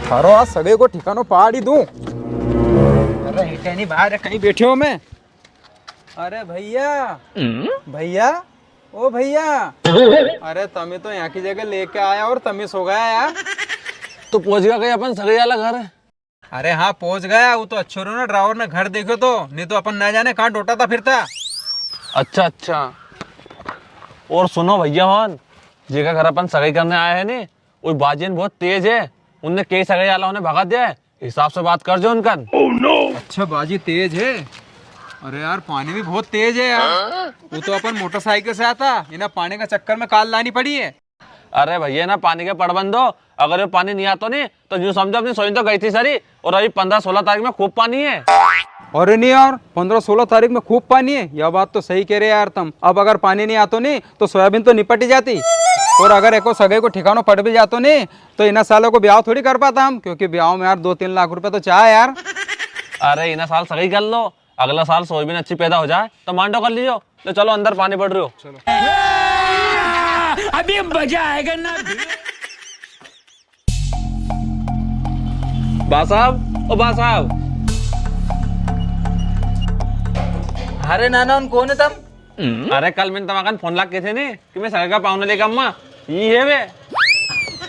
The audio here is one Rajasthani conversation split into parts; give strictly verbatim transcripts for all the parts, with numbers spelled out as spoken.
थारो आज सगई को ठिकानो पाड़ ही दूं। अरे हेटे नी बाहर कहीं बैठे हो मैं। अरे भैया, भैया, ओ भैया। अरे तमी तो यहाँ की जगह लेके आया और तमी सो गया यार। तो पहुंच गया कहीं अपन सगई वाला घर? अरे हाँ, पहुंच गया। वो तो अच्छो रहो ना, ड्राइवर ने घर देखो तो, नी तो अपन ना जाने कहाँ डोटा था फिरता। अच्छा, अच्छा। और सुनो भैया होन, जेका घर अपन सगई करने आया है नी, वो बाजी होन बहुत तेज है, उनने कई सगई वाला होन भगा दिया है, हिसाब से बात कर जो उनकन। अच्छा, बाजी तेज है। अरे यार, पानी भी बहुत तेज है यार। वो तो अपन मोटरसाइकिल से आता, इन्हें पानी का चक्कर में कार लानी पड़ी है। अरे भैया, ना पानी के पड़बंद हो, अगर ये पानी नी आतो नी, तो यूं समझो अपनी सोई तो गई थी सरी, और अभी पन्द्रह सोलह तारीख में खूब पानी है। अरे नी यार, पन्द्रह सोलह तारीख में खूब पानी है, या बात तो सही कह रहे यार तम। अब अगर पानी नी आतो नी, तो सोयाबीन तो निपट ही जाती, और अगर एको सगई को ठिकानो पड़ भी जातो नी, तो इना सालों को ब्याव थोड़ी कर पाता हम, क्योंकि ब्याव में यार दो तीन लाख रुपए तो चाहे यार। अरे इना साल सगई कर लो, अगला साल सोयाबीन अच्छी पैदा हो जाए तो मांडो कर लीजो। ले चलो अंदर पानी पड़ रह्यो। चलो। अभी मजा आएगा ना। बा साहब, ओ बा साहब। अरे नाना, होन कौन है तम? अरे कल मैंने तमाकन फोन लाग के थे नी कि मैं सगई का पावना लेके अम्मा, ये है वे।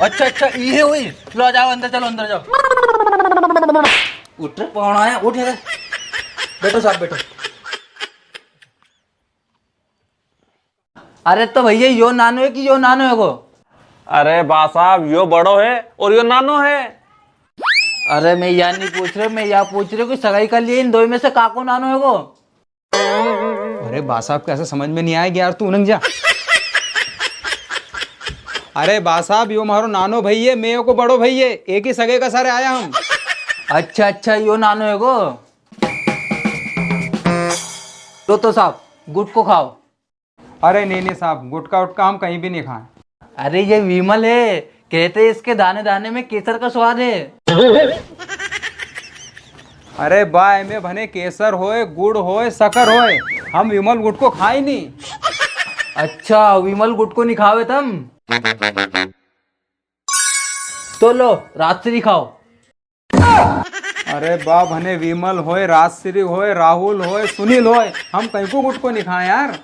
अच्छा अच्छा, ये है वही। लो आ जाओ अंदर, चलो अंदर जाओ। उठ रे पावना आया, उठ रे। बैठो साहब, बैठो। अरे तो भैया, यो नानो है कि यो नानो है को? अरे बा साहब, यो बड़ो है और यो नानो है। अरे मैं या नी पूछ रहे, मैं या पूछ रहे कि सगई का लिए इन दोई में से काको नानो है को? अरे बा साहब के ऐसे समझ में नी आएगी यार, तू उनंग जा। अरे बा साहब, यो मारो नानो भई है, मैं को बड़ो भई है, एक ही सगे का सारे आया हम। अच्छा अच्छा, यो नानो है को। तो तो साहब, गुटको खाओ। अरे नी नी साहब, गुटका उटका हम कहीं भी नी खाएं। अरे ये विमल है, कहते इसके दाने दाने में केसर का स्वाद है। अरे बा, एमे भने केसर होए, गुड़ होए, शक्कर होए, हम विमल गुटको खाए नी। अच्छा, विमल गुटको नी खावे तम? तो लो, राजश्री खाओ। अरे बा, भने विमल होए, राजश्री होए, राहुल होए, सुनील होए, हम कहीं को गुटको नी खाए यार।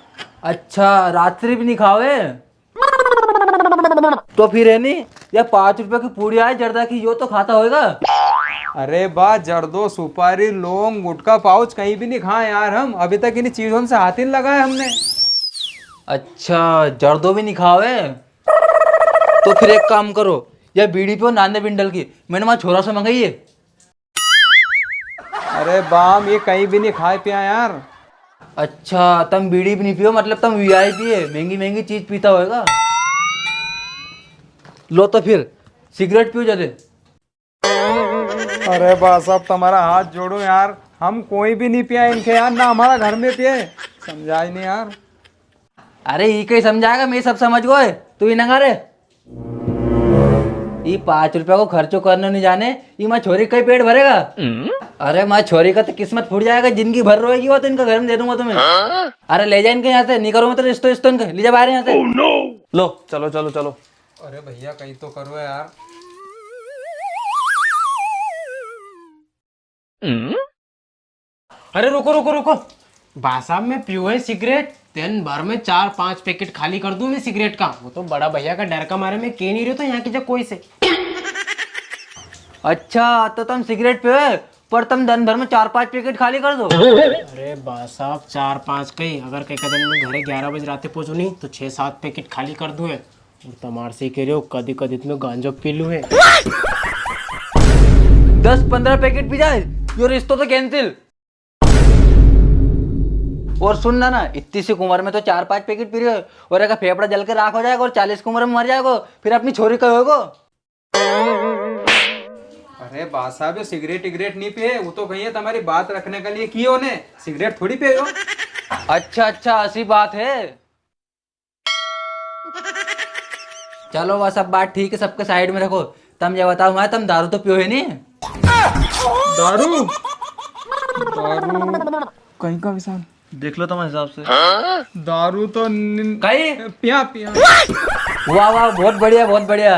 अच्छा, राजश्री भी नी खावे? तो फिर है नी, या पाँच रुपए की पुड़ी आए जर्दा की, यो तो खाता होएगा? अरे बा, जर्दो, सुपारी, लौंग, गुटखा, पाउच कहीं भी नी खाए यार हम। अभी तक इन्हीं चीजों से हाथ ही नी लगाया हमने। अच्छा, जर्दो भी नी खावे? तो फिर एक काम करो, या बीड़ी पियो नांदे बिंडल की, मैंने वहां छोरा से मंगाई है। अरे बा, हम ये कहीं भी नी खाए पिया यार। अच्छा, तम बीड़ी भी नी पियो, मतलब तम वी आई पी है, महंगी महंगी चीज पीता होएगा। लो तो फिर सिगरेट पियो जदे। अरे बा साहब, तमारा हाथ जोड़ूं यार, हम कोई भी नी पिया इनके यार, ना हमारा घर में पिए, समझाए नी यार। अरे ई कई समझाएगा, मैं सब समझ गयो। तू इनंग आ रे। ई पाँच रुपया को खर्चो करनो नी जाने, ई माँ छोरी कई पेट भरेगा। अरे माँ छोरी का तो किस्मत फूट जाएगा, जिंदगी भर रोएगी वो तो, इनका घर में दे दूंगा तुम्हें। अरे ले जा इनके यहाँ से, नी करूँ मैं तो रिश्तो इस्तो इनका, ले जा बाहर यहाँ से। लो चलो चलो चलो। अरे भैया, कई तो करो यार। अरे रुको, रुको, रुको। बा साहब, मैं पीऊँ है सिगरेट, दिन भर में चार पांच पैकेट खाली कर दूं मैं सिगरेट का। वो तो बड़ा भैया का डर का मारे मैं कह नी रह्यो थो यहाँ की जगह कोई से। अच्छा, तो तम सिगरेट पीओ है, पर तम दिन भर में चार पांच पैकेट खाली कर दो? अरे बा साहब, चार पांच कई, अगर कई का दिन में घरे ग्यारह बजे राते पहुंचूं नी, तो छह सात पैकेट खाली कर दूं है। और तमार से कह रहे हो, कदी कदी तो मैं गांजो पी लूं है। दस पन्द्रह पैकेट पी जाए, यो रिश्तो तो cancel। और सुन ना, ना, इतनी सी उम्र में तो चार पांच पैकेट पी रहे हो, और अगर फेफड़ा जल के राख हो जाएगा और चालीस की उम्र में मर जाएगा, फिर अपनी छोरी का होएगा? अरे बा साहब, यो सिगरेट इगरेट नी पिए, वो तो कई है तमारी बात रखने के लिए कियो ने, सिगरेट थोड़ी पिए हो। अच्छा, अच्छा, ऐसी बात है। चलो, बस अब बात ठीक है, सबके side में रखो। तम ये बताओ, माँ, तम दारू तो पियो है नी? दारू? दारू कई का, विशाल? देख लो तुम्हारे हिसाब से। दारू तो नि-, कई? पिया, पिया। वाह, वाह, बहुत बढ़िया, बहुत बढ़िया।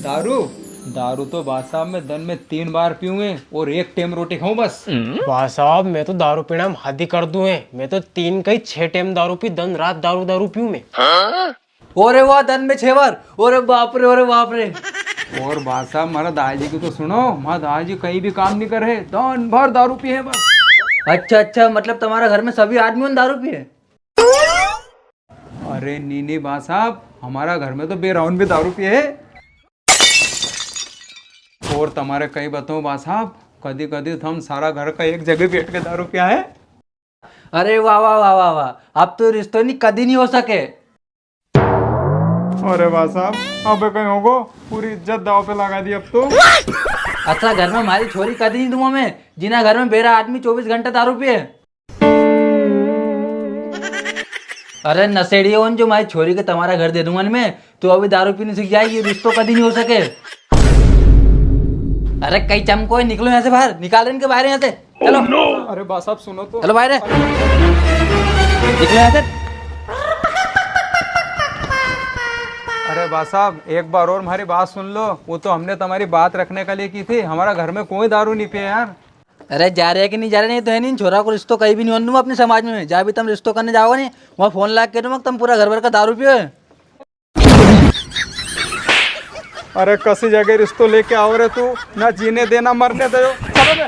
दारू? दारू तो बा साहब मैं दन में तीन बार पीऊँ है और एक टेम रोटी खाऊं बस। बा साहब, मैं तो दारू पीना में हद ही कर दूं है। मैं तो तीन कई छह टेम दारू पी, दन रात दारू, दारू पीऊं मैं। ओरे वाह, दन में छह बार। ओरे बाप रे, ओरे बाप रे। और बा साहब, मारा दाजी की तो सुनो, मारा दाजी कई भी काम नी करे, दन भर दारू पिए बस। अच्छा, अच्छा, मतलब तमारा घर में सभी आदमी होन दारू पिए? अरे नी नी बा साहब, हमारा घर में तो बेरा होन भी दारू पिए है। और तमारे कई बताऊं बा साहब, कदी कदी तो हम सारा घर का एक जगह बैठ के दारू पिया है। अरे वाह, वाह, वाह, वाह, वाह, अब तो रिश्तो नी कदी नी हो सके। अरे बा साहब, अब कई होगो, पूरी इज्जत दाव पे लगा दी अब तो। अच्छा, घर में मारी छोरी कदी नी दूंगा मैं, जिना घर में बेरा आदमी चौबीस घंटा दारू पिए। अरे नशेड़ी होन, जो मारी छोरी के तमारा घर दे दूंगा नी मैं, तो अभी दारू पीने सीख जाएगी, रिश्तो कदी नी हो सके। अरे कई चमको है, निकलो यहाँ से बाहर, निकाल रहे इनके बाहर यहाँ से, चलो। अरे बा साहब सुनो तो। चलो बाहर, निकलो यहाँ से। अरे बा साहब, एक बार और हमारी बात सुन लो। वो तो हमने तुम्हारी बात रखने के लिए की थी। हमारा घर में कोई दारू नहीं पिए यार। अरे जा रहे कि नहीं जा रहे, नहीं तो है नहीं, छोरा को रिश्तो कहीं भी नहीं होने दूंगा अपने समाज में। जहाँ भी तुम रिश्तो करने जाओगे नहीं, वहाँ फोन लगा के दूंगा, तुम पूरा घर भर का दारू पियो है। अरे कसी जगह रिश्तो लेके आओ रे तू, ना जीने दे ना मरने दे। चलो बे।